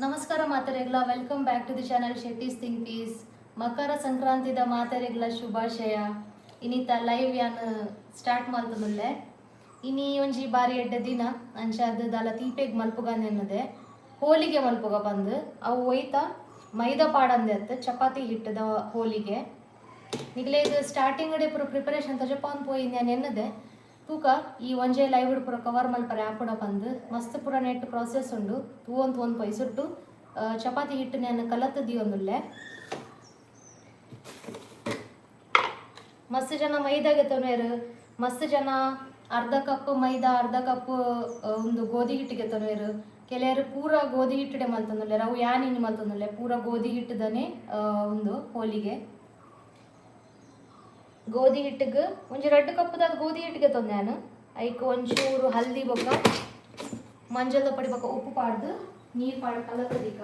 ನಮಸ್ಕಾರ ಮಾತೆರೆಗ್ಲ. Welcome back to the channel Shetty's Think Peace. ಮಕರ ಸಂಕ್ರಾಂತಿದ ಮಾತೆರೆಗ್ಲ ಶುಭಾಶಯ. ಇನಿತ ಲೈವ್ ಯಾನ್ ಸ್ಟಾರ್ಟ್ ಮಲ್ತುನುಲ್ಲೆ. ಇನಿ ಒಂಜಿ ಬಾರಿ ಎಡ್ಡೆ ದಿನ. ಅಂಚಾದ್ ದಾಲ ತೀಪೆಗ್ ಮಲ್ಪುಗ ಎನ್ನದೆ ಹೋಲಿಗೆ ಮಲ್ಪುಗ ಬಂದು. ಅವು ಒಯ್ತ ಮೈದಾ ಪಾಡಂದೆ ಅತ್ತು, ಚಪಾತಿ ಹಿಟ್ಟದ ಹೋಲಿಗೆ. ನಿಗ್ಲೇಗ್ ಸ್ಟಾರ್ಟಿಂಗ್ ಪೂರ ಪ್ರಿಪರೇಷನ್ ತಜಪಾನ್ ಪೋಯಿ ನಾನು ಎನ್ನದೆ. ತೂಕ, ಈ ಒಂಜೆ ಲೈವ್ ಪೂರ ಕವರ್ ಮಲ್ಪರೆ ಆಪುಡ ಪಂದ್. ಮಸ್ತ್ ಪೂರ ನೆಟ್ ಪ್ರಾಸೆಸ್ ಉಂಡು. ತೂವೊಂದು ತೂವೊಂದು ಪೋಯಿ. ಸುಟ್ಟು ಚಪಾತಿ ಹಿಟ್ಟು ನಾನು ಕಲತ್ ದಿಯೊಂದುಲ್ಲೆ. ಮಸ್ತ್ ಜನ ಮೈದಾಗೆ ತೊನೇರು, ಮಸ್ತ್ ಜನ ಅರ್ಧ ಕಪ್ ಮೈದಾ, ಅರ್ಧ ಕಪ್ ಒಂದು ಗೋಧಿ ಹಿಟ್ಟಿಗೆ ತೊನೇರು. ಕೆಲವರು ಪೂರ ಗೋಧಿ ಹಿಟ್ಟಡೆ ಮಲ್ತೊಂದುಲ್ಲೆರ್. ಅವು ಯಾನ್ ಇನಿ ಮಲ್ತೊಂದುಲ್ಲೆ ಪೂರ ಗೋಧಿ ಹಿಟ್ಟದನೆ. ಒಂದು ಹೋಲಿಗೆ ಗೋಧಿ ಹಿಟ್ಟಿಗೆ ಒಂಜಿ ರಡ್ಡ್ ಕಪ್ಪುದಾದ ಗೋಧಿ ಹಿಟ್ಟಿಗೆ ತಂದೆ ನಾನು. ಐಕ್ ಒಂಚೂರು ಹಲ್ದಿ ಬೊಕ್ಕ ಮಂಜಲ್ದ ಪೊಡಿ ಬೊಕ್ಕ ಉಪ್ಪು ಪಾಡ್ದು, ನೀರು ಪಾಡ್ ಕಲತದೀಕ.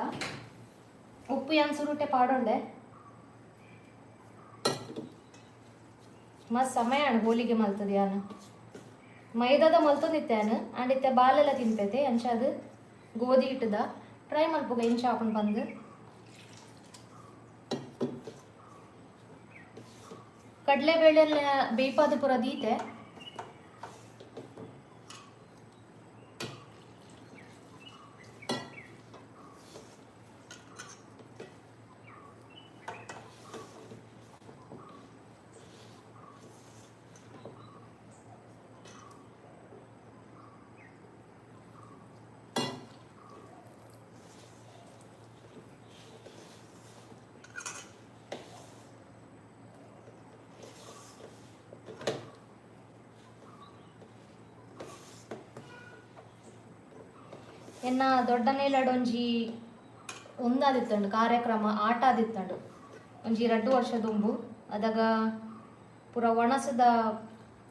ಉಪ್ಪು ಯಾನ್ ಸುರುಟೆ ಪಾಡೊಂಡೆ. ಮಸ್ತ್ ಸಮಯ ಆಂಡ್ ಹೋಲಿಗೆ ಮಲ್ತದ. ಯಾನ್ ಮೈದಾದ ಮಲ್ತೊಂದಿತ್ತೆ ಯಾನ್. ಆಂಡ್ ಇತ್ತೆ ಬಾಲೆಲ್ಲ ತಿನ್ಪೇತೆ. ಅಂಚಾದ್ ಗೋಧಿ ಹಿಟ್ಟದ ಟ್ರೈ ಮಲ್ಪುಗ ಇಂಚ ಆಪುಂಡು ಬಂದು. ಕಡಲೆಬೇಳೆಲ್ಲ ಬೇಯ್ಪಾದ ಪೂರ ದೀತೆ. ಎನ್ನ ದೊಡ್ಡನೇಲಡೊಂಜಿ ಒಂದಾದಿತ್ತಂಡು ಕಾರ್ಯಕ್ರಮ, ಆಟ ಆದಿತ್ತಂಡು ಒಂಜಿ 2 ವರ್ಷ ದುಂಬು. ಅದಾಗ ಪೂರ ಒಣಸದ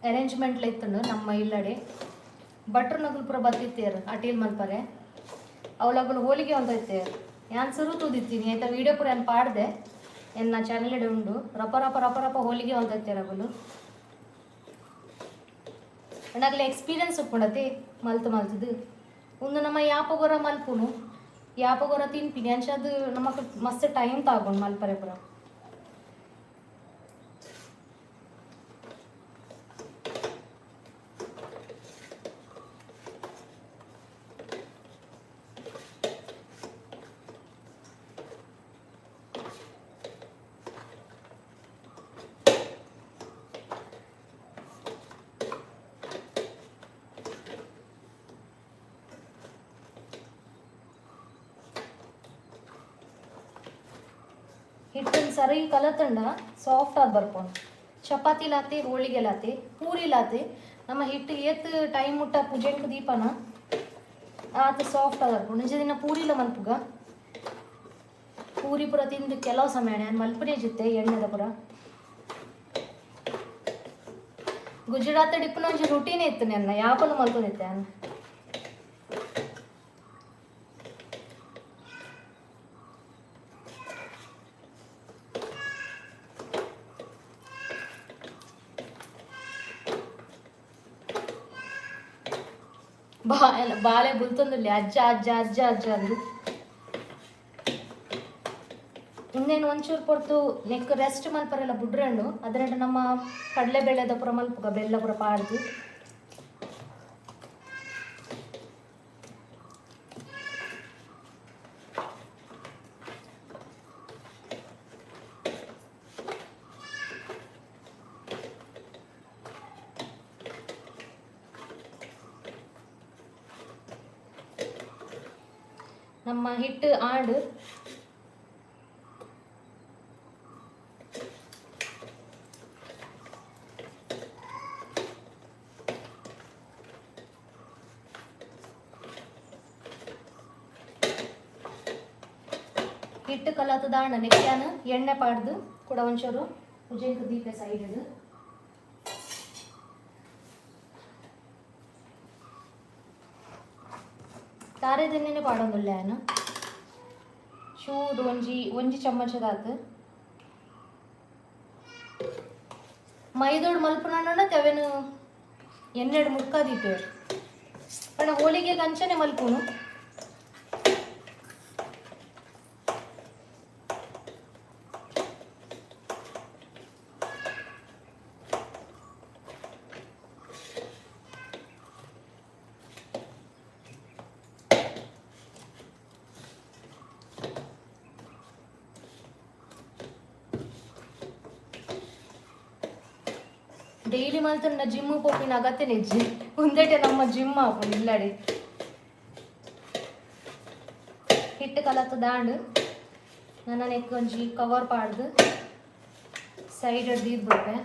ಅರೇಂಜ್ಮೆಂಟ್ಲ ಇತ್ತಂಡು ನಮ್ಮ ಇಲ್ಲಡೆ. ಭಟ್ರು ನಗುಲು ಪೂರ ಬತ್ತಿತ್ತೇರು ಅಟೀಲ್ ಮಲ್ಪರೆ. ಅವಳಗಳು ಹೋಲಿಗೆ ಅಂತ ಇತ್ತೇರು. ಯಾನ್ ಸುರು ತೂದಿತ್ತೀನಿ. ಆಯ್ತಾ, ವೀಡಿಯೋ ಪೂರ ಯಾನ್ ಪಾಡ್ದೆ, ಎನ್ನ ಚಾನೆಲ್ ಉಂಡು. ರಪ ರಪ ರಪ ರಪ ಹೋಲಿಗೆ ಅಂತ ಇತ್ತೇರು ಅಗಲು. ಅಗಲ ಎಕ್ಸ್ಪೀರಿಯನ್ಸ್ ಉಪ್ಪುಂಡತೆ ಮಲ್ತು ಮಲ್ತದು. ಒಂದು ನಮ್ಮ ಯಾಪಗೊರ ಮಲ್ಪುನು, ಯಾಪಗೊರ ತಿನ್ಪಿನಿ. ಅಂಚಾದ್ ನಮಕ್ ಮಸ್ತ್ ಟೈಮ್ ತಾಗೊಂಡು ಮಲ್ಪರೆ ಪೂರ. ಹಿಟ್ಟನ್ನು ಸರಿ ಕಲತಂಡ ಸಾಫ್ಟ್ ಆಗಿ ಬರ್ಪುಂಡು. ಚಪಾತಿ ಲಾತೆ, ಹೋಳಿಗೆ ಲಾತೆ, ಪೂರಿ ಲಾತೆ, ನಮ್ಮ ಹಿಟ್ಟು ಏತ್ ಟೈಮ್ ಮುಟ್ಟ ಪುಜೆಂಕ್ ದೀಪನ ಆತ ಸಾಫ್ಟ್ ಆಗಿ ಬರ್ಪುಂಡು. ನಿಜ ದಿನ ಪೂರಿಲ ಮಲ್ಪುಗ. ಪೂರಿ ಪೂರ ತಿಂದು ಕೆಲವು ಸಮಯ ನಾನು ಮಲ್ಪನೇ ಜಿತ್ತೆ ಎಣ್ಣೆದ ಪೂರ. ಗುಜರಾತ್ ಡಿಪ್ಪುನ ಒಂಜಿ ರುಟೀನ್ ಇತ್ತು ನನ್ನ, ಯಾಪಲು ಮಲ್ತೊಂದಿತ್ತೆ ನಾನು. ಬಾಲೆ ಬಾಲೆ ಬುಲ್ತೊಂದುಲ್ಲೆ, ಅಜ್ಜ ಅಜ್ಜ ಅಜ್ಜ ಅಜ್ಜ ಅಂದು. ಇನ್ನೇನು ಒಂಚೂರು ಪೊರ್ತು ನೆಕ್ ರೆಸ್ಟ್ ಮಲ್ಪರೆಲ್ಲ ಬುಡ್ರಂಡು. ಅದರಂಟ ನಮ್ಮ ಕಡಲೆಬೇಳೆದ ಪೂರ ಮಲ್ಪುಗ, ಬೆಲ್ಲ ಪೂರ ಪಾಡ್ದು. ನಮ್ಮ ಹಿಟ್ಟು ಆಂಡ್. ಹಿಟ್ಟು ಕಲತದಾಂಡ ನೆಕ್ಯಾನ ಎಣ್ಣೆ ಪಾಡ್ದು ಕೂಡ ಒಂಚೂರು ಉಜೆಂಕ್ ದೀಪೆ ಸೈಡ್. ತಾರೆದೆಣ್ಣೆನೆ ಪಾಡೊಂದುಲ್ಲೆ ಯಾನ್. ಚೂರು ಒಂಜಿ ಒಂಜಿ ಚಮಚದಾತ್. ಮೈದೋಡ್ ಮಲ್ಪುನ ತೆವೆನು ಎಣ್ಣೆಡ್ ಮುಕ್ಕ ದೀಪೇರ್. ಪಂಡ ಹೋಳಿಗೆಗೆ ಅಂಚನೆ ಮಲ್ಪುನು. ಡೈಲಿ ಮಲ್ತಂಡ ಜಿಮ್ ಪೋಪಿನ ಅಗತ್ಯ ನಿಜ್ಜಿ. ಉಂದೆಟೆ ನಮ್ಮ ಜಿಮ್ ಆಪುಂಡು ಇಲ್ಲಡೆ. ಹಿಟ್ಟು ಕಲತ್ತು ದಾಂಡು ನನ್ನ ನೆಕ್ ಒಂಜಿ ಕವರ್ ಪಾಡ್ದು ಸೈಡ್ ದೀದ್ ಬಿಡ್ಪೆ.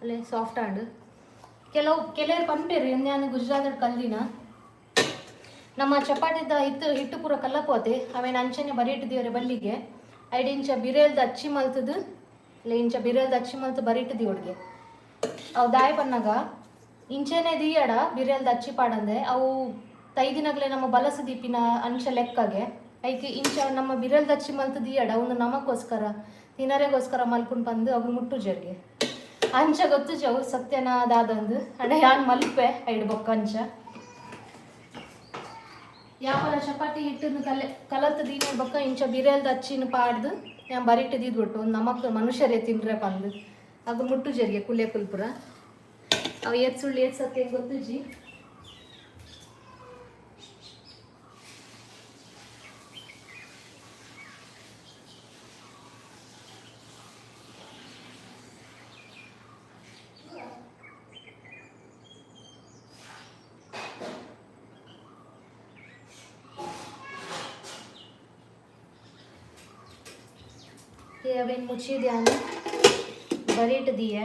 ಅಲ್ಲೇ ಸಾಫ್ಟ್ ಆಂಡ್. ಕೆಲವು ಕೆಲವರು ಪನ್ಪೆರ್, ನಾನು ಗುಜರಾತ್ ಕಲ್ದಿನ, ನಮ್ಮ ಚಪಾತಿದ ಹಿಟ್ಟು ಹಿಟ್ಟು ಪೂರ ಕಲ್ಲಪೋತೆ, ಅವೇನು ಅಂಚನೆ ಬರಿಟ್ಟು ದಿವರೆ ಬಲ್ಲಿಗೆ. ಐಡ್ ಇಂಚ ಬಿರೇಲ್ದ ಅಚ್ಚಿ ಮಲ್ತದು ಇಲ್ಲ, ಇಂಚ ಬಿರೇಲ್ದ ಅಚ್ಚಿ ಮಲ್ತು ಬರಿಟ್ಟು ದಿವಡ್ಗೆ. ಅವು ದಾಯ ಪನ್ನಗ ಇಂಚನೆ ದೀಯಡ ಬಿರೇಲ್ದ ಅಚ್ಚಿ ಪಾಡಂದೆ ಅವು ತೈದಿನಗ್ಲೆ ನಮ್ಮ ಬಲಸ ದೀಪಿನ ಅಂಚ ಲೆಕ್ಕಗೆ. ಐಕೆ ಇಂಚ ನಮ್ಮ ಬಿರಲ್ದ ಅಚ್ಚಿ ಮಲ್ತು ದೀಯಡ, ಒಂದು ನಮಕ್ಕೋಸ್ಕರ ತಿನರೆಗೋಸ್ಕರ ಮಲ್ಪುಂಡು ಬಂದು ಅವು ಮುಟ್ಟು ಜರ್ಗೆ. ಅಂಚ ಗೊತ್ತು ಅವು ಸತ್ಯನ ದಾದಂದು. ಅಂಡ ಯಾನ್ ಮಲ್ಪೆ ಐಡ್ ಬೊಕ್ಕ ಅಂಚ. ಯಾಪಲ ಚಪಾತಿ ಹಿಟ್ಟನ್ನು ಕಲೆ ಕಲತ್ತು ದೀನ ಬೊಕ್ಕ ಇಂಚ ಬಿರೇಲ್ದ ಅಚ್ಚಿನ ಪಾಡ್ದು ಯಾನ್ ಬರಿಟ್ಟು ದೀದ್ಬಿಟ್ಟು, ಒಂದು ನಮಕ್ ಮನುಷ್ಯರೇ ತಿನ್ರೆ ಪಂದು. ಅದು ಮುಟ್ಟು ಜರಿಗೆ ಕುಲ್ಯ ಕುಲ್ಪುರ. ಅವು ಏತ್ ಸುಳ್ಳು ಏತ್ ಸತ್ಯ ಗೊತ್ತುಜಿ. ಅವೇನು ಮುಚ್ಚಿದ್ಯಾನು ಬರಿಟ್ ದಿಯ.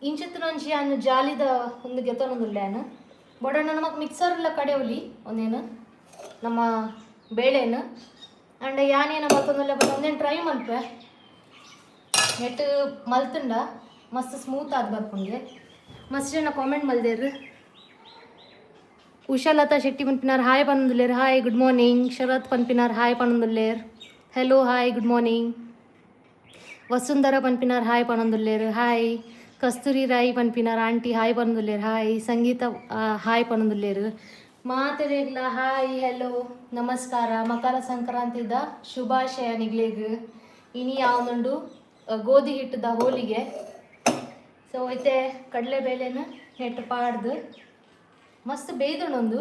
ಇಂಚಿತ್ತಿನೊಂಜಿ ಯಾನ್ ಜಾಲಿದ ಒಂದು ಗೆತೊನೊಂದುಲ್ಲೆ. ಬೊಡಣ್ಣ ನಮಕ್ ಮಿಕ್ಸರ್ ಎಲ್ಲ ಕಡೆಯೊಲಿ ಒಂದೇನು ನಮ್ಮ ಬೇಳೆನು. ಅಂಡ ಯಾನೇನ ಮಲ್ತೊಂದುಲ್ಲೆ ಬಟ್ ಒಂದೇನು ಟ್ರೈ ಮಲ್ಪೆ. ನೆಟ್ ಮಲ್ತುಂಡ ಮಸ್ತ್ ಸ್ಮೂತ್ ಆದ್ ಬರ್ಪುಂಡು. ಮಸ್ತ್ ಜನ ಕಾಮೆಂಟ್ ಮಲ್ದೇರು. ಉಷಾಲತಾ ಶೆಟ್ಟಿ ಪನ್ಪಿನಾರ್ ಹಾಯ್ ಪನೊಂದುಲ್ಲೆರ್. Hi, good morning. ಶರತ್ ಪನ್ಪಿನಾರ್ ಹಾಯ್ ಪನೊಂದುಲ್ಲೆರ್. Hello, hi, good morning. Vasundhara ಪನ್ಪಿನಾರ್ ಹಾಯ್ ಪನೊಂದುಲ್ಲೆರ್. ಹಾಯ್. ಕಸ್ತೂರಿ ರಾಯ್ ಪನ್ಪಿನಾರ್ ಆಂಟಿ ಹಾಯ್ ಪನೊಂದುಲ್ಲೆರ್. ಹಾಯ್. ಸಂಗೀತ ಹಾಯ್ ಪನೊಂದುಲ್ಲೆರ್. ಮಾತೆರೆಗ್ಲ ಹಾಯ್, ಹೆಲೋ, ನಮಸ್ಕಾರ. ಮಕರ ಸಂಕ್ರಾಂತಿದ ಶುಭಾಶಯ ನಿಗ್ಲೆಗ್. ಇನಿ ಯಾವೊಂದುಂಡು ಗೋಧಿ ಹಿಟ್ಟದ ಹೋಳಿಗೆ. ಸೊ ಇತ್ತೆ ಕಡಲೆಬೇಳೆನ ನೆಟ್ ಪಾಡ್ದು ಮಸ್ತ್ ಬೇಯ್ದುಂಡು.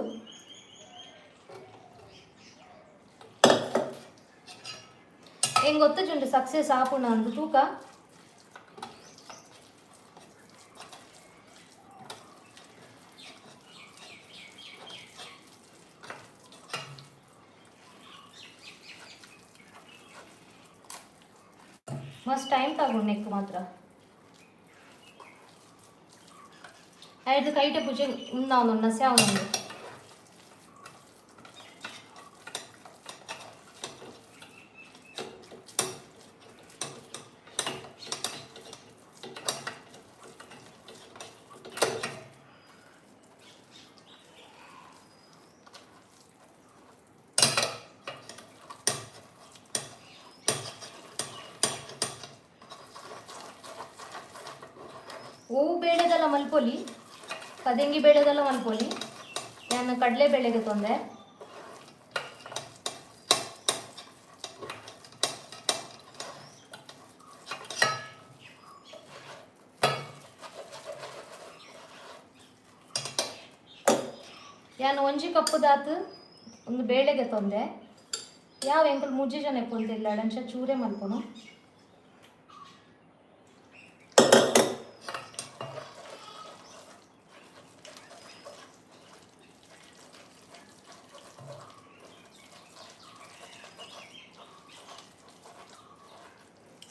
ಎಂಗ್ ಗೊತ್ತುಂಡು ಸಕ್ಸಸ್ ಆಪುಂಡು ಅಂದು ತೂಕ. ಮಸ್ತ್ ಟೈಮ್ ತಗೊಂಡು ನೆಕ್ ಮಾತ್ರ. ಐದು ಕೈಟೆ ಪೂಜೆ ಉಂದಾವೊಂದು ನಸೆ ಅವನೊಂದು. ಹೂವು ಬೇಳೆದೆಲ್ಲ ಮಲ್ಪೊಲಿ, ಪದೆಂಗಿ ಬೇಳೆದೆಲ್ಲ ಮಲ್ಪೊಲಿ. ನಾನು ಕಡಲೆ ಬೇಳೆಗೆ ತೊಂದೆ. ಯಾನ್ ಒಂಜಿ ಕಪ್ಪು ದಾತ್ ಒಂದು ಬೇಳೆಗೆ ತೊಂದೆ. ಯಾವ ಎಂಕುಲು ಮೂಜಿ ಜನ ಎಪ್ಪೊಂದಿಲ್ಲ, ಅಂಚ ಚೂರೆ ಮಲ್ಪೊನು.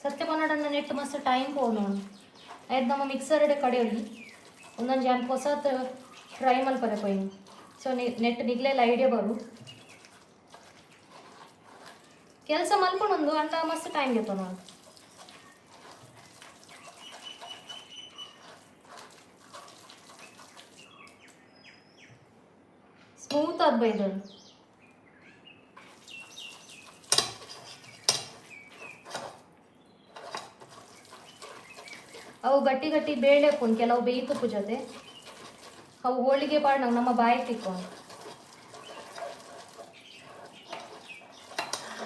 ಸತ್ಯ ಪನೊಡನ್ನ ನೆಟ್ ಮಸ್ತ್ ಟೈಮ್ ಪೋನು. ಆಯ್ತು, ನಮ್ಮ ಮಿಕ್ಸರ್ ಕಡೆಯೊಲಿ. ಒಂದೊಂಜಿ ಯಾನ್ ಪೊಸತ್ ಟ್ರೈ ಮಲ್ಪರೆ ಪೋಯಿನಿ. ಸೊ ನೆಟ್ ನಿಗ್ಲೆಲ್ಲ ಐಡಿಯಾ ಬರು. ಕೆಲಸ ಮಲ್ಪೊನೊಂದು ಅಂಡ ಮಸ್ತ್ ಟೈಮ್ ಗೆತ್ತೊನು. ಸ್ಮೂತ್ ಆದ್ ಬೈದಳು. ಅವು ಗಟ್ಟಿ ಗಟ್ಟಿ ಬೇಳೆ ಉಪ್ಪುಂಡು, ಕೆಲವು ಬೇಯ್ತುಪ್ಪು ಜೊತೆ. ಅವು ಹೋಳಿಗೆ ಪಾಡ್ನವು ನಮ್ಮ ಬಾಯಿ ತಿಕ್ಕೊಂಡು.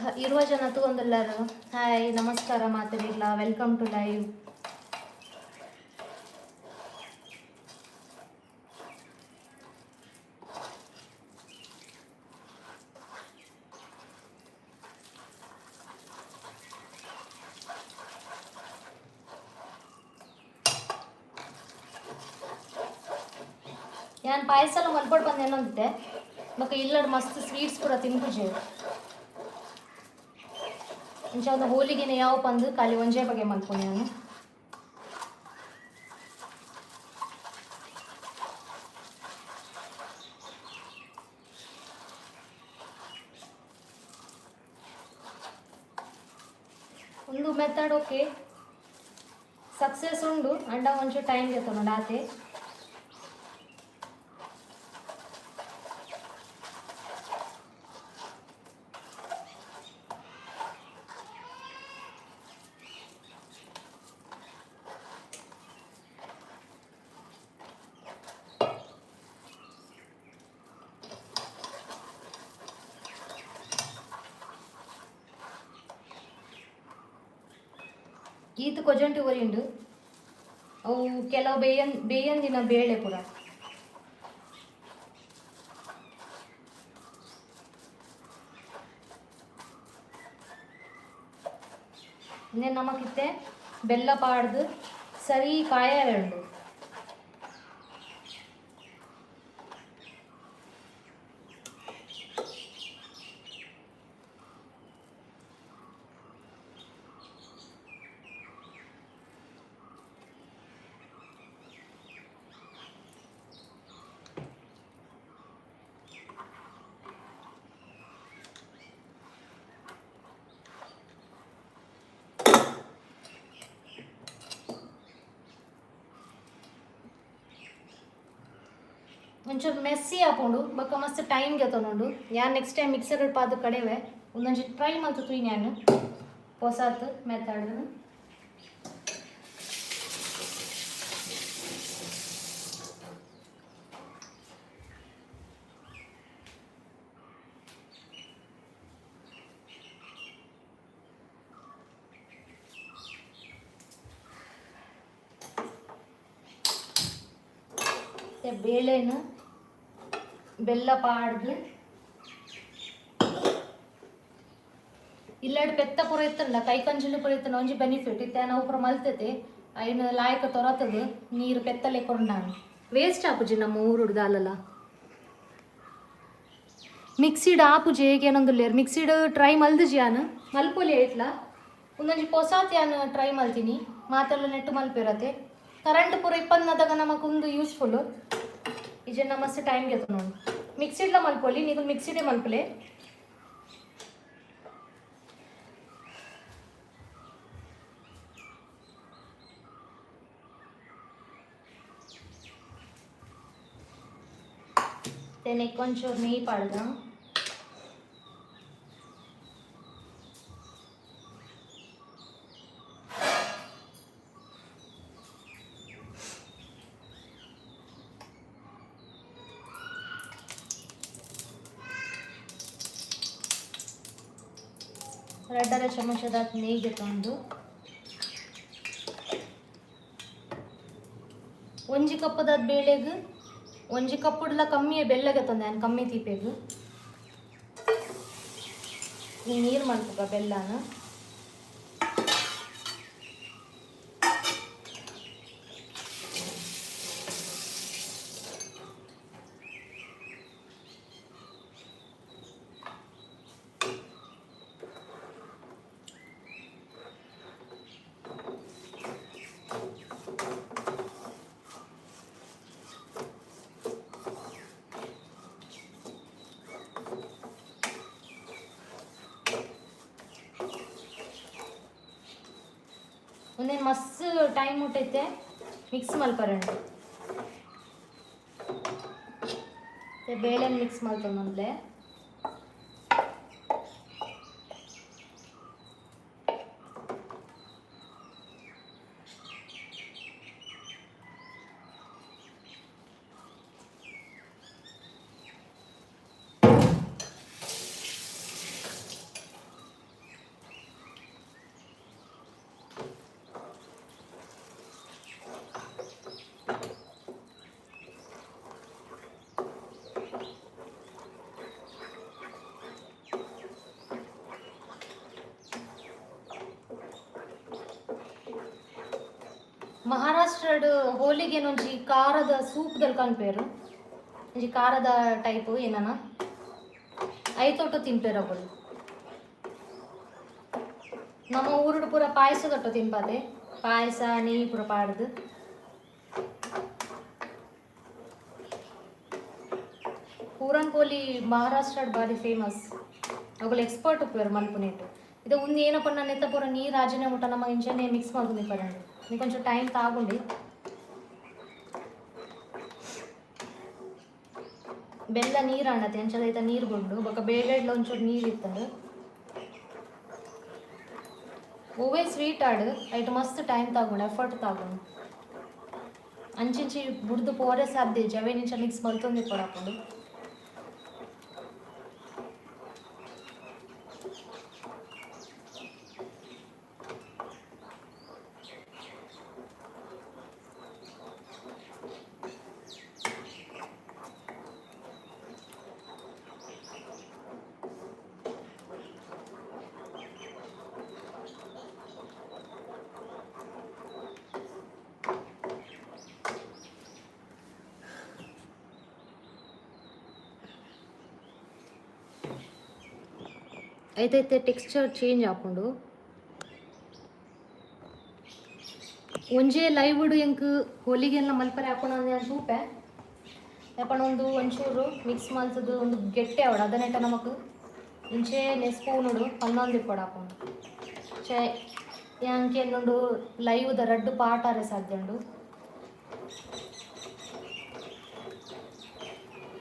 20 ಜನ ತೂವೊಂದುಲ್ಲೆರ್. ಹಾಯ್, ನಮಸ್ಕಾರ ಮಾತೆರೆಗ್ಲ. Welcome to live. ಯಾನ್ ಪಾಯಸ ಮಲ್ಪೊಡು ಪಂದ್ ಎನ್ನೊಂದಿತ್ತೆ. ಬೊಕ ಇಲ್ಲಡ್ ಮಸ್ತ್ ಸ್ವೀಟ್ಸ್ ಪೂರ ತಿನ್ಪುಜೆ. ಇಂಚ ಒಂದು ಹೋಲಿಗೆನೆ ಯಾವ ಪಂದ್ ಖಾಲಿ ಒಂಜೇ ಬಗೆ ಮಲ್ಪುನಿ ಯಾನ್. ಒಂದು ಮೆಥಡ್ ಓಕೆ, ಸಕ್ಸಸ್ ಉಂಡು. ಅಂಡ ಒಂಚೂರು ಟೈಮ್ ಗೆತೊನುಂಡು ಆತೆ. ಈತ್ ಕೊಜಂಟಿ ಒರಿಂಡು. ಅವು ಕೆಲವು ಬೇಯನ್ ಬೇಯಂದಿನ ಬೇಳೆ ಪೂರ. ಇನ್ನೇನು ನಮಕಿತ್ತೆ ಬೆಲ್ಲ ಪಾಡ್ದು ಸರಿ ಕಾಯರೆ ಉಂಡು. ಒಂಚೂರು ಮೆಸ್ಸಿ ಆಪುಂಡು, ಬೊಕ್ಕ ಮಸ್ತ್ ಟೈಮ್ ಗೆತೊನುಂಡು. ಯಾನ್ ನೆಕ್ಸ್ಟ್ ಟೈಮ್ ಮಿಕ್ಸರ್ ಪಾದ್ ಕಡೆವೆ. ಒಂದೊಂಜಿ ಟ್ರೈ ಮಲ್ತ್ ತೂಯಿನಿ ಯಾನ್ ಪೊಸಾತ್ ಮೆಥಡ್. ಬೇಳೆನ ಬೆಲ್ಲ ಪಾಡ್ದು ಇಲ್ಲಡ್ ಪೆತ್ತ ಪೂರ ಇತ್ತಂಡ, ಕೈ ಕಂಜಿಲು ಪೂರ ಇತ್ತಂಡ ಒಂಜಿ ಬೆನಿಫಿಟ್ ಇತ್ತೆ. ನಾವು ಪೂರ ಮಲ್ತತೆ, ಐನ್ ಲಾಯಕ ತೊರತದು ನೀರು ಪೆತ್ತಲೆ ಕೊಂಡಾನು ವೇಸ್ಟ್ ಆಪುಜಿ. ನಮ್ಮ ಊರುಡು ದಾಲಲ ಮಿಕ್ಸಿಡ್ ಆಪುಜಿ ಹೇಗೆ ಏನೊಂದುಲ್ಲೇರು. ಮಿಕ್ಸಿಡ್ ಟ್ರೈ ಮಲ್ದುಜಿ ಯಾನ್, ಮಲ್ಪೊಲಿ ಐಟ್ಲ. ಒಂದೊಂಜಿ ಪೊಸಾತ್ ಯಾನ್ ಟ್ರೈ ಮಲ್ತೀನಿ. ಮಾತೆಲ್ಲ ನೆಟ್ಟು ಮಲ್ಪಿರತೆ. ಕರೆಂಟ್ ಪೂರ ಇಪ್ಪನ್ನದಾಗ ನಮಕ್ ಉಂದು ಯೂಸ್ಫುಲ್. ಇಜೆನ್ನ ಮಸ್ತ್ ಟೈಮ್ ಗೆತೊನೊಡು. ಮಿಕ್ಸಿಡ್ಲ ಮಲ್ಪೊಲಿ, ನಿಕುಲು ಮಿಕ್ಸಿಡೇ ಮಲ್ಪಲೆ. ತೆನೆಕ್ ಒಂಚೂರು ನೆಯ್ಯಿ ಪಾಡ್ದ. ರಡ್ಡರ ಚಮಚದ ನೆಯ್ಯಿ ಗೆತೊಂದು, ಒಂಜಿ ಕಪ್ಪುದ ಬೇಳೆಗ್ ಒಂಜಿ ಕಪ್ಪುಡ್ಲ ಕಮ್ಮಿಯೇ ಬೆಲ್ಲ ಗೆತೊಂದೆ ಯಾನ್, ಕಮ್ಮಿ ತೀಪೆಗ್. ಈ ನೀರು ಮಲ್ಪುಗ ಬೆಲ್ಲನ. ಉಂದೆನ್ ಮಸ್ತ್ ಟೈಮ್ ಮುಟ್ಟೈತೆ ಮಿಕ್ಸ್ ಮಲ್ಪರೆ. ಬೇಳೆನ್ ಮಿಕ್ಸ್ ಮಲ್ತೊಂದುಲ್ಲೆ. ಮಹಾರಾಷ್ಟ್ರಡ್ ಹೋಲಿಗೆ ಒಂಜಿ ಖಾರದ ಸೂಪ್ದಲ್ಲಿ ಕಾಣ್ಪೇರು, ಒಂಜಿ ಖಾರದ ಟೈಪ್ ಏನನ ಐತೊಟ್ಟು ತಿನ್ಪೇರು ಅವುಗಳು. ನಮ್ಮ ಊರುಡು ಪೂರ ಪಾಯಸ ತೊಟ್ಟು ತಿನ್ಪಾತೆ, ಪಾಯಸ ನೆಯ್ಯಿ ಪೂರ ಪಾಡ್ದು. ಪೂರನ್ ಪೋಲಿ ಮಹಾರಾಷ್ಟ್ರಡ್ ಬಾರಿ ಫೇಮಸ್. ಅವುಗಳು ಎಕ್ಸ್ಪರ್ಟ್ ಉಪ್ಪೇರು ಮಲ್ಪುನೇಟು. ಇದು ಒಂದು ಏನಪ್ಪ ನನ್ನ ಎತ್ತ ಪೂರ ನೀರು ಆಜನೆ ಮುಟ್ಟ ನಮ್ಮ ಇಂಚನೆ ಮಿಕ್ಸ್ ಮಾಡ್ಕೊಂಡು ಪರಂಡು. ನೀವು కొంచెం ಟೈಮ್ ತಾಗುಂಡಿ. ಬೆಲ್ಲ ನೀರು ಅಣ್ಣತೆ ಅಂಚದೈತ ನೀರು ಗುಂಡು ಬೊಕ ಬೇಳೆಡ್ಲ ಒಂಚೂರು ನೀರು ಇತ್ತಂಡು. ಹೂವೇ ಸ್ವೀಟ್ ಆಡು ಐಟ್ ಮಸ್ತ್ ಟೈಮ್ ತಾಗುಂಡು, ಎಫರ್ಟ್ ತಾಗುಂಡು. ಅಂಚಿಂಚಿ ಬುಡ್ದು ಪೋರೆ ಸಾಧ್ಯ ಜವೆ ನಿಂಚ ಮಿಕ್ಸ್ ಮಲ್ತೊಂದು ಕೊಡಾಕೊಂಡು. ಐತೈತೆ ಟೆಕ್ಸ್ಚರ್ ಚೇಂಜ್ ಆಪುಂಡು. ಒಂಜೇ ಲೈವ್ಡ್ ಎಂಕ್ ಹೋಲಿಗೆಲ್ಲ ಮಲ್ಪರೆ ಹಾಕೊಂಡು ನಾನು ತೂಪೆ. ಯಾಕಂದ್ರೆ ಒಂದು ಒಂಚೂರು ಮಿಕ್ಸ್ ಮಲ್ತದು ಒಂದು ಗೆಟ್ಟೆ ಅವಡು ಅದನ್ನೆಟ್ಟ ನಮಕ್ ಇಂಚೆ ಸ್ಪೂನುಡು ಪನ್ನೊಂದು ಇಪ್ಪಡು ಹಾಕೊಂಡು ಚೆ ಯಾಂಕೆನ್ನುಂಡು ಲೈವ್ದ ರಡ್ಡು ಪಾಟಾರೆ ಸಾಧ್ಯ ಉಂಡು.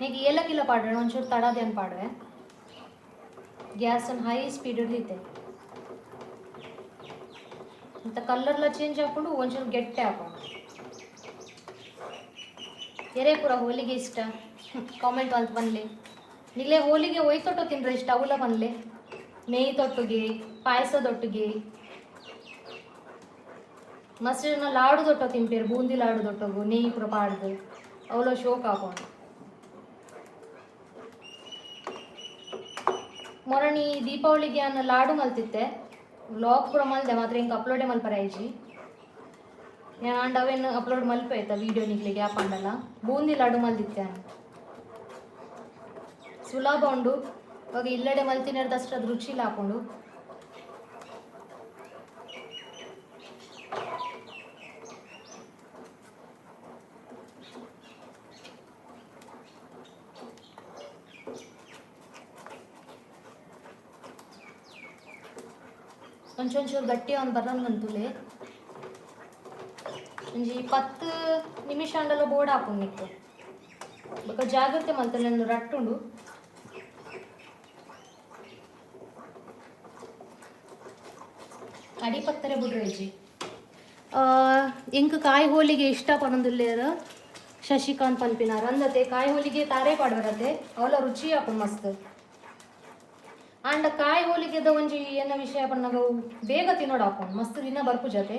ನೀಗ ಏಲಕ್ಕಿಲ್ಲ ಪಾಡೋಣ, ಒಂಚೂರು ತಡದೇನು ಪಾಡುವೆ. ಗ್ಯಾಸನ್ನು ಹೈ ಸ್ಪೀಡ್ ಹಿಡಿದೈತೆ ಅಂತ ಕಲರ್ಲ ಚೇಂಜ್ ಹಾಕೊಂಡು ಒಂಚೂರು ಗೆಟ್ಟೆ ಹಾಕೊಂಡು. ಎರೆ ಪೂರ ಹೋಲಿಗೆ ಇಷ್ಟ ಕಾಮೆಂಟ್ ಅಂತ ಬನ್ಲಿ. ನಿಲ್ಲೇ ಹೋಲಿಗೆ ಒಯ್ತೊಟ್ಟು ತಿನ್ರೆ ಇಷ್ಟ ಅವಲ ಬನ್ಲಿ. ನೆಯ್ಯಿ ತೊಟ್ಟುಗೆ, ಪಾಯಸದೊಟ್ಟಿಗೆ, ಮಸ್ತ್ ಜನ ಲಾಡು ದೊಟ್ಟ ತಿನ್ಪೇರು, ಬೂಂದಿ ಲಾಡು ದೊಟ್ಟಗು ನೆಯ್ಯಿ ಪೂರ ಪಾಡ್ದು ಅವಲ ಶೋಕ್ ಹಾಕೊಂಡು. ಮೊರಣಿ ದೀಪಾವಳಿಗೆ ಅನ್ನ ಲಾಡು ಮಲ್ತಿತ್ತೆ, ವ್ಲಾಗ್ ಪೂರ ಮಲ್ದೆ, ಮಾತ್ರ ಹಿಂಗೆ ಅಪ್ಲೋಡೆ ಮಲ್ಪರ ಐಜಿ ನಾನು. ಆಂಡ್ ಅವೇನು ಅಪ್ಲೋಡ್ ಮಲ್ಪ ಆಯ್ತಾ ವೀಡಿಯೋ ನಿಗ್ಲಿಗೆ ಯಾಪಂಡಲ್ಲ. ಬೂಂದಿ ಲಾಡು ಮಲ್ದಿತ್ತೆ ನಾನು, ಸುಲಭ ಉಂಡು. ಇವಾಗ ಇಲ್ಲಡೆ ಮಲ್ತಿನರ್ದಷ್ಟು ಅದು ರುಚಿಲ್ಲ ಹಾಕೊಂಡು. ಒಂಚೂರು ಗಟ್ಟಿ ಒಂದು ಬರೋಂಗಂತುಲೆ ಒಂಜಿ 10 ನಿಮಿಷ ಅಂಡಲ ಬೋರ್ಡ್ ಹಾಕೊಂಡು ನಿಕ್ಕು. ಬೊಕ ಜಾಗ್ರತೆ ಮಲ್ತೊಂದು ರಟ್ಟುಂಡು. ಅಡಿ ಪತ್ತರೆ ಬುಡ್ರೇಜಿ. ಎಂಕ್ ಕಾಯಿ ಹೋಲಿಗೆ ಇಷ್ಟ ಪನೊಂದುಲ್ಲೇರ್ ಶಶಿಕಾಂತ್ ಪನ್ಪಿನಾರ್ ಅಂದತೆ. ಕಾಯಿ ಹೋಲಿಗೆ ತಾರೆ ಪಾಡ್ಬರತೆ, ಅವಲ ರುಚಿ ಆಪುಂಡು ಮಸ್ತ್. ಆಂಡ ಕಾಯಿ ಹೋಲಿಗೆದ ಒಂಜಿ ಏನ ವಿಷಯ ಪನ್ನಗ ಅವು ಬೇಗ ತಿನ್ನೋಡು ಆಪುಂಡು, ಮಸ್ತ್ ದಿನ ಬರ್ಪು ಜೊತೆ.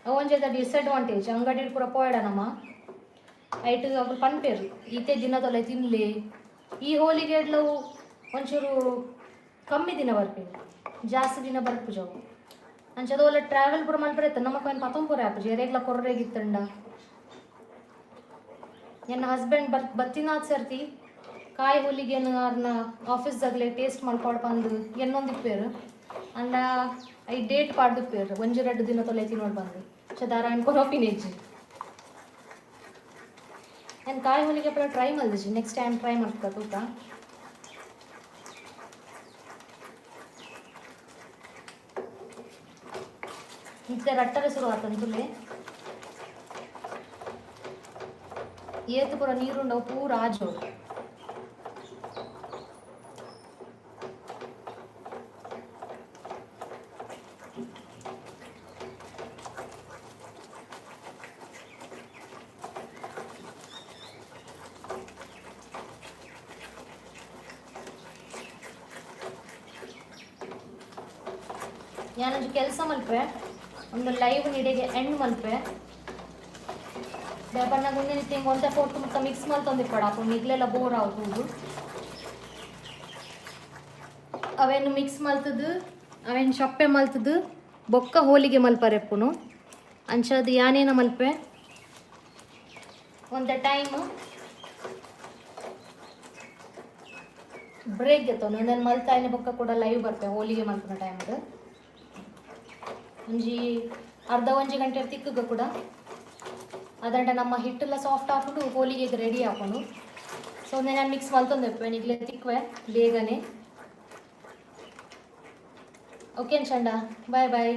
ಅವು ಒಂಜಿ ಡಿಸ್ಅಡ್ವಾಂಟೇಜ್. ಅಂಗಡಿ ಪೂರ ಪೋಯಡ ನಮ್ಮ ಐಟ್ ಅವು ಪನ್ಪೇರು ಈತೆ ದಿನದೊಲೆ ತಿನ್ಲಿ. ಈ ಹೋಲಿಗೆ ಒಂಚೂರು ಕಮ್ಮಿ ದಿನ ಬರ್ಪಿನಿ, ಜಾಸ್ತಿ ದಿನ ಬರ್ಪುಜವು. ಅಂಚದ ಒಲ್ಲ ಟ್ರಾವೆಲ್ ಪೂರ ಮಲ್ಪರೆ ನಮಕ್ ಅವೇನು ಪತೊಂಪುರ ಆಪುಜಿ. ಎರೆಗ್ಲ ಕೊರ್ರೆಗಿತ್ತಂಡ ನನ್ನ ಹಸ್ಬೆಂಡ್ ಬತ್ತಿನಾತ್ ಸರ್ತಿ ಕಾಯಿ ಹೋಲಿಗೆನು ಅರ್ನ ಆಫೀಸ್ದಾಗಲೇ ಟೇಸ್ಟ್ ಮಲ್ಪಾಡ್ ಪಂದು ಎನ್ನೊಂದಿಪ್ಪೇರು. ಅಂಡ I date ಪಾಡ್ದಿಪ್ಪೇರು, ಒಂಜಿ ರಡ್ಡು ದಿನ ತೊಲೆ ತಿನ್ನೋಡು ಬಂದು ಚದಾರ ಅನ್ಕೊಂಡು ಒಪಿನೇಜ್. ನಾನು ಕಾಯಿ ಹೋಲಿಗೆ ಪೂರ ಟ್ರೈ ಮಲ್ದಿಜಿ, ನೆಕ್ಸ್ಟ್ ಟೈಮ್ ಟ್ರೈ ಮಾಡ್ತಾ ತೂಕ. ಇತ್ತೆ ರಟ್ಟರೆ ಶುರು ಆತಂತುಲೆ. ಏತು ಪೂರ ನೀರುಂಡವು ಪೂರ ಆಜೋಡು. ಯಾನೊಂಜಿ ಕೆಲಸ ಮಲ್ಪೆ, ಒಂದು ಲೈವ್ ನಿಡೆಗೆ ಎಂಡ್ ಮಲ್ಪೆ. ದಾಯೆ ಒಂದೇ ನಿತ್ಯ ಒಂತೆ ಪೊರ್ತು ಮುಟ್ಟ ಮಿಕ್ಸ್ ಮಲ್ತೊಂದಿಪ್ಪಡ ಅಪ್ಪು ನಿಗ್ಲೆಲ್ಲ ಬೋರ್ ಆವು. ಅವೇನು ಮಿಕ್ಸ್ ಮಲ್ತದು, ಅವೇನು ಚಪ್ಪೆ ಮಲ್ತದು, ಬೊಕ್ಕ ಹೋಲಿಗೆ ಮಲ್ಪರೆಪ್ಪುನು. ಅಂಚಾದ್ ಯಾನೇನ ಮಲ್ಪೆ, ಒಂತೆ ಟೈಮ್ ಬ್ರೇಕ್ ಗೆತ್ತೊಂದು ಒಂದೊಂದು ಮಲ್ತಾಯಿನ ಬೊಕ್ಕ ಕೂಡ ಲೈವ್ ಬರ್ಪೆ. ಹೋಲಿಗೆ ಮಲ್ಪುನ ಟೈಮ್ ಒಂಜಿ ಅರ್ಧ ಒಂಜಿ ಗಂಟೆ ತಿಕ್ಕುಗ ಕೂಡ. ಅದಂಟ ನಮ್ಮ ಹಿಟ್ಟೆಲ್ಲ ಸಾಫ್ಟ್ ಹಾಕೊಂಡು ಹೋಲಿಗೆ ರೆಡಿ ಹಾಕೊಂಡು. ಸೊ ನಾನು ಮಿಕ್ಸ್ ಮಲ್ತೊಂದು ನಿಗ್ಲೆ ತಿಕ್ವೆ ಬೇಗನೆ. ಓಕೆ ಚಂಡ, ಬಾಯ್ ಬಾಯ್.